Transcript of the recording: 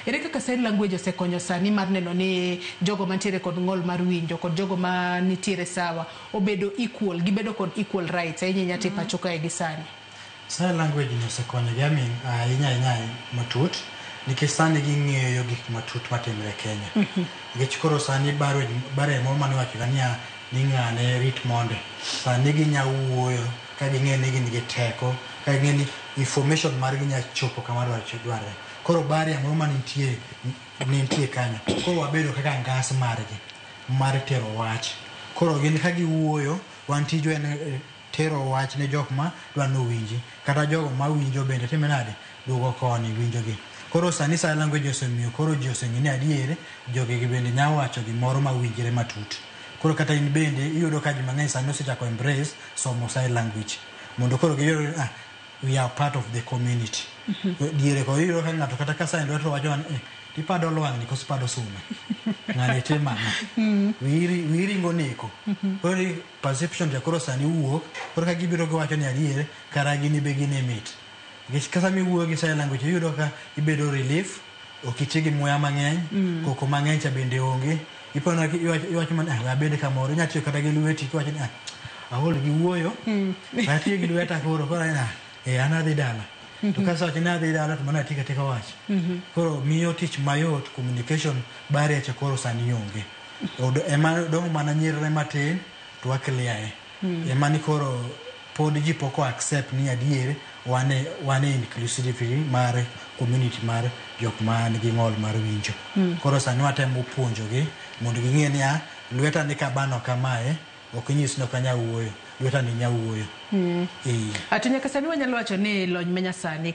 Ere kaka sign language osekonyo sani mar neno ni jogo mantiere kod ng'ol mar winjo kod jogo ma nitiere sawa obedo equal, gibedo kod equal rights ahinya ahinya to e pacho kae gi sani? Sign language ni osekonyogi ahinya ahinya matut nikech sani ging'eyo gik matut matimre e Kenya. Nikech koro sani barrier moro mane iwacho niya ni ng'ane rit monde, sani ginya wuoyo ka ging'e ni gin gi teko, ka ging'e ni information margi nya chopo kama dwarre. Koro barrier moro manitie nitie kanyo, koro wabedo kaka ngas margi mar tero wach. Koro gin ka giwuoyo, wan tijwa en tero wach ne jok ma dwa ni owinji, kata jogo mawinjo bende time nade, duogo koni winjogi. Koro sani sign language osemiyo koro ji oseng'e ni adier jogi bende nya wacho gimoro mawinjre matut. Koro kata in bende iyudo ka ji mang'eny sani osechako embrace somo sign language mondo koro giyud ah, we are part of the community. Diere ko iyudo ka ng'ato kata ka sign dwa to wacho ni eh, tipado lwang'ni koso ipado suna. Ng'ani timo ang'o? Wiyi ringo neko. Koro perception ja koro sani wuok, koro ka gibiro giwacho ni adier kara gini be gini mit. Nikech kata miwuoyo gi sign language iyudo ka ibedo relief, ok iti gi muya mang'eny, koko mang'eny cha bende onge. Ipono iwacho mana ah, we abed kamoro, inya tiyo kata gi lweti kiwacho ni ah, aol gi wuoyo, we atiyo gi lweta koro, koro ah, eh, an adhi dala. To kasewacho ni adhi dala to mano atieko atieka wach. Koro miyo tich mayot, communication barrier cha koro sani onge. Ema dong' mana nyirre matin to wa clear e. Ema ni koro pod ji pok o accept ni adier wane inclusivity mar community mar jok man gi ng'ol mar winjo. Koro sani watemo puonjogi mondo ging'e ni ah, lweta ni kabano kamae ok nyis ni ok anyal wuoyo, lweta ni nya wuoyo. To nyaka sani wanyalo wacho ni lony manyasani.